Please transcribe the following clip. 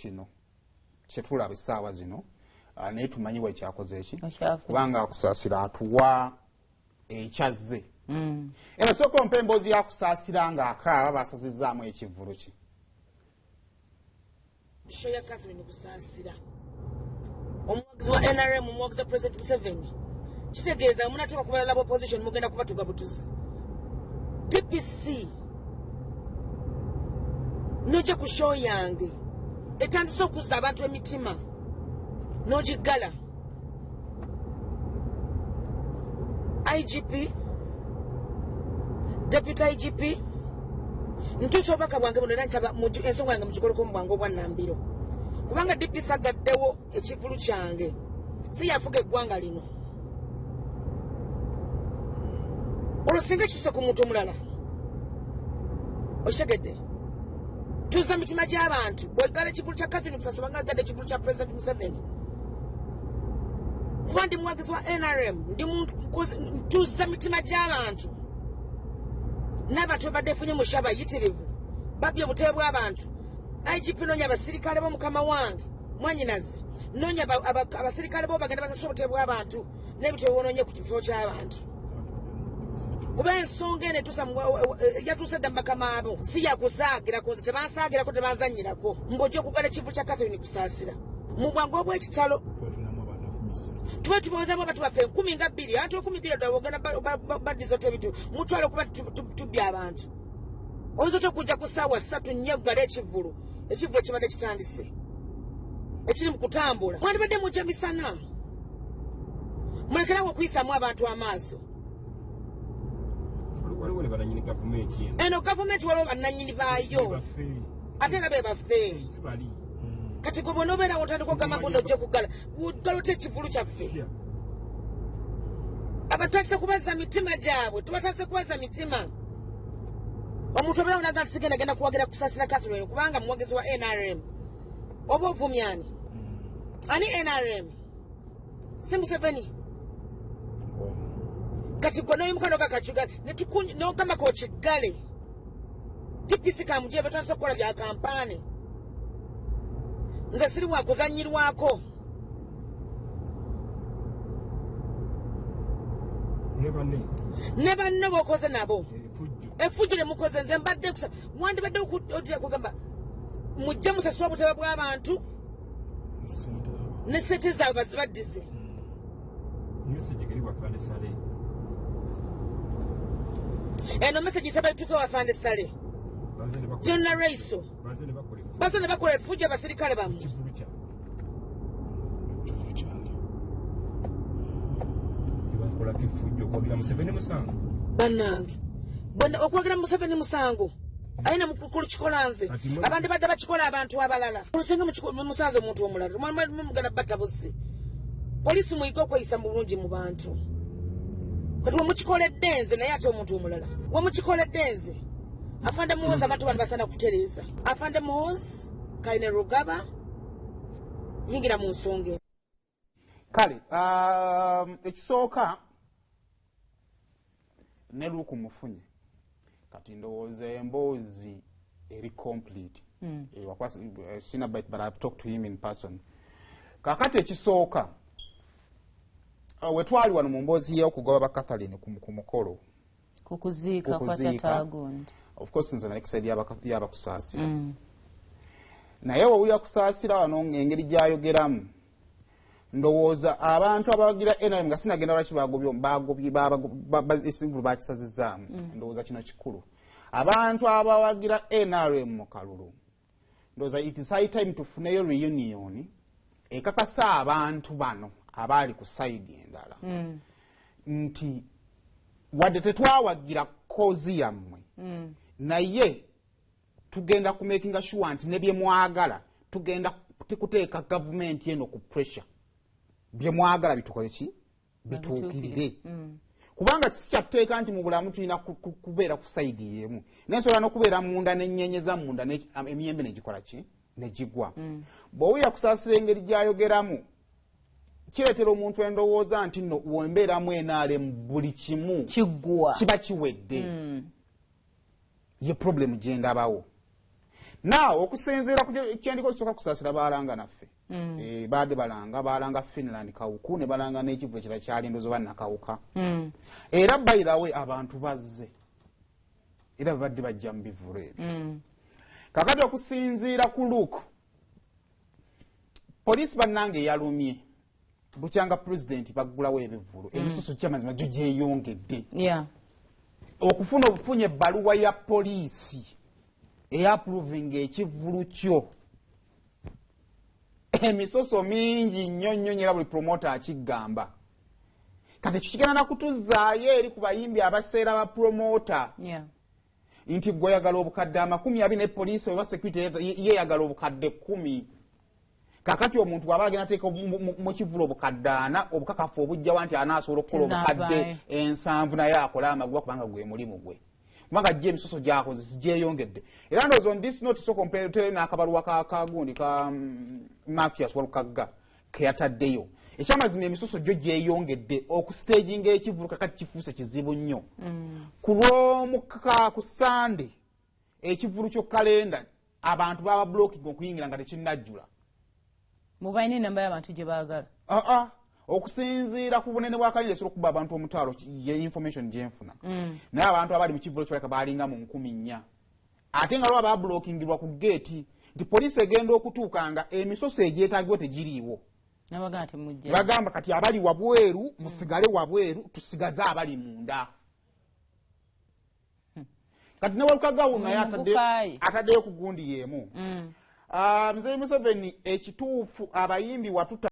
Kino kyetulaba essaawa zino, naye tumanyi wekyakoze eki. Okyafu. Kubanga Akusaasira atuwa ekyazze. Eno sooka ompa emboozi yakusaasira ng'akaaba basazizaamu ekivvulu ki. Show ya Catherine Kusaasira, omuwagizi wa NRM, omuwagizi wa President Museveni, kitegeeza munatuuka ku balala opposition mugenda kubatuga butuzi. DPC nojja ku show yange etandise okuzza abantu emitima n'ogiggala. IGP, Deputy IGP, ntuusa obubaka bwange buno era nsaba ensonga yange mugikoleko mu bwangu obwannambiro, kubanga DPC agaddewo ekivulu kyange, si yafuga eggwanga lino. Olwo singa ekisuse ku muntu omulala, okitegedde? Tuza mitima gy'abantu. Bwegala ekivulu kya Catherine Kusasira nga agadde ekivulu kya President Museveni, kuba ndi muwagizi wa NRM, ndi muntu ntuuza mitima gy'abantu n'abantu babadde efunye mu shaba yitirivu, babbye obutebe bw'abantu. IGP, noonya abasirikale bo. Mukama wange mwanyinaze, noonya abasirikale bo bagenda basasula obutebe bw'abantu n'ebintu ebyonoonye ku kifo ky'abantu, kuba ensonga eno etuusa yatuuse dda mu bakama abo. Si yakusaagirako, nze tebansaagirako, tebanzanyirako. Mbw'ojja okugala ekivu kya Catherine Kusaasira mu bwangu obw'ekitalo, tuba tubawezamu abantu baffe 20,000, abantu 2000 ddala ogenda baddiza otya ebintu mutwale okuba tubbye abantu? Oyinza otya okujja ku ssaawa 3, 4 okugala ekivvulu, ekivvulu ekibadde kitandise, ekiri mu kutambula? Mwandibadde mujja misana, mulekerawo okuyisaamu abantu amaaso. Waliwo ne bananyini gavumenti eno. Eno gavumenti waliwo bannannyini baayo. Baffe. Ate era be baffe. Si bali. Kati gwe bw'onoobeerawo otandika okugamba mbu nojja okuggala, ggala otya ekivulu kyaffe? Abatandise kubaza mitima gyabwe, tubatandise kubaza mitima. Omuntu obeerawo naga nti sigenda genda kuwagira Kusasira Catherine kubanga muwagizi wa NRM, oba ovumyani ani? NRM si Museveni? Kati gwe noyimuka nogakakiga nogamba kokiggale. DPC kamuje batandise okukola bya kampaani. Nze siri wakuzanyirwako. Ne banne. Ne banno bokoze nabo. Efujjo. Efujjo ne mukoze. Nze mbadde wandibadde otya kugamba mujje musasula obutebe bw'abantu ne sente zaabwe bazibaddize. Message eri wafande Sale. Eno message nsaba etuuke wafande Sale. Baze ne bakola. Jonna Reiso. Baze ne bakola efujjo. Baze ne bakola efujjo abasirikale bammwe. Kivulu kya. Ne bakolako efujjo okuwagira Museveni musango. Bannange, bonna okuwagira Museveni musango? Ayina mukulu kikola nze. Kati mwe- Abandi badde bakikola abantu abalala, olusenga musanze omuntu omulala mugenda batta busi. Poliisi, muyige okweyisa mu bulungi mu bantu. Kati wemukikoledde nze, naye ate omuntu omulala wemukikoledde nze. Afande Muhozi, abantu bano basaana kutereeza. Afande Muhozi Kaine Rugaba, yingira mu nsonga eno. Kale, ekisooka ne Luuku mufunye. Kati ndowooza emboozi eri complete. Sina bite, but I've talked to him in person. Kakati ekisooka, wetwali wano mu mboozi y'okugoba ba Catherine ku mukolo, ku kuziika kwa kukuziika. Tataagundi. Of course nze nali ku side y'abakusaasira, naye wowulira Kusaasira wano engeri gyayogeramu, ndowooza abantu abawagira NRM, nga sinagenda lwaki bagobye ekivulu bakisazizaamu, ndowooza kino kikulu. Abantu abawagira NRM mu kalulu, ndowooza it is high time tufuneyo reunion ekakasa abantu bano abaali ku side endala nti wadde tetwawagira cause yammwe, naye tugenda kumakinga sure nti ne bye mwagala tugenda kuteeka gavumenti eno ku pressure, bye mwagala bitukole ki, bituukirire. Kubanga si kyatteeka nti mu bulamu tulina kubeera ku side y'emu, naye nsobola n'okubeera munda nenyenyeza munda emiyembe negikola ki, negigwa. Bw'owulira Kusaasira engeri gy'ayogeramu, kireetera omuntu endowooza nti nno wembeeramu NRM buli kimu kiggwa, kiba kiwedde. Ye problem gyendabawo. Naawe okusinziira ku kyendiko kisooka kusaasira, balanga naffe. Baadde balanga Finland Kawuku, ne balanga n'ekivu ekirala kyalindozo bannakawuka. Era by the way, abantu bazze era babadde bajja mu bivulu ebyo. Kakati okusinziira ku look, poliisi bannange yalumye bukyanga pulezidenti baggulawo ebivulu, emisusu kyamazima gyo gyeyongedde. Okufuna obufunye ebbaluwa ya poliisi eyaapprovinga ekivulu kyo, emisoso mingi nnyo nnyo nnyo, era buli promoter akiggamba. Kati ekyo kigenda nakutuzaayo eri ku bayimbi abaseera ba promoter nti gwe oyagala obukadde 20, ne poliisi oba security yeyagala obukadde 10. Kakati omuntu bw'aba agenda teeka mu kivulu obukadde 40, obukakafu obujjawa nti anaasobola okukola obukadde Tinaavaayo. 70, naye akole amaguba, kubanga gwe mulimu gwe, kubanga gye emisoso gyakoze sigyeyongedde. Era ndowooza on this note so compare n'akabaluwa ka kagundi ka Mathias Walukagga keyataddeyo. Ekyamazima emisoso gyo gyeyongedde, okustaginga ekivulu kakati kifuuse kizibu nnyo. Ku lwomuka ku Sande ekivulu kyo kalenda abantu baba blocking okuyingira nga tekinnajjula. Mubalina enamba y'abantu gye baagala? Aa, okusinziira ku bunene bwa kalenda esobola okuba abantu 50, ye information gyenfuna. Naye abantu abali mu kivulu kibaleka balinga mu 4000, ate nga lwa bablokingirwa ku geeti nti poliisi egenda okutuuka nga emisoso egyetagibwa tegiriiwo. Nabagamba temujja. Bagamba kati abali wabweru musigale wabweru, tusigaze abali munda. Kati ne Walukagawo naye Mugukaayi. ataddeyo ku gundi yeemu. Ah, Mzee Museveni, ekituufu abayimbi watuta.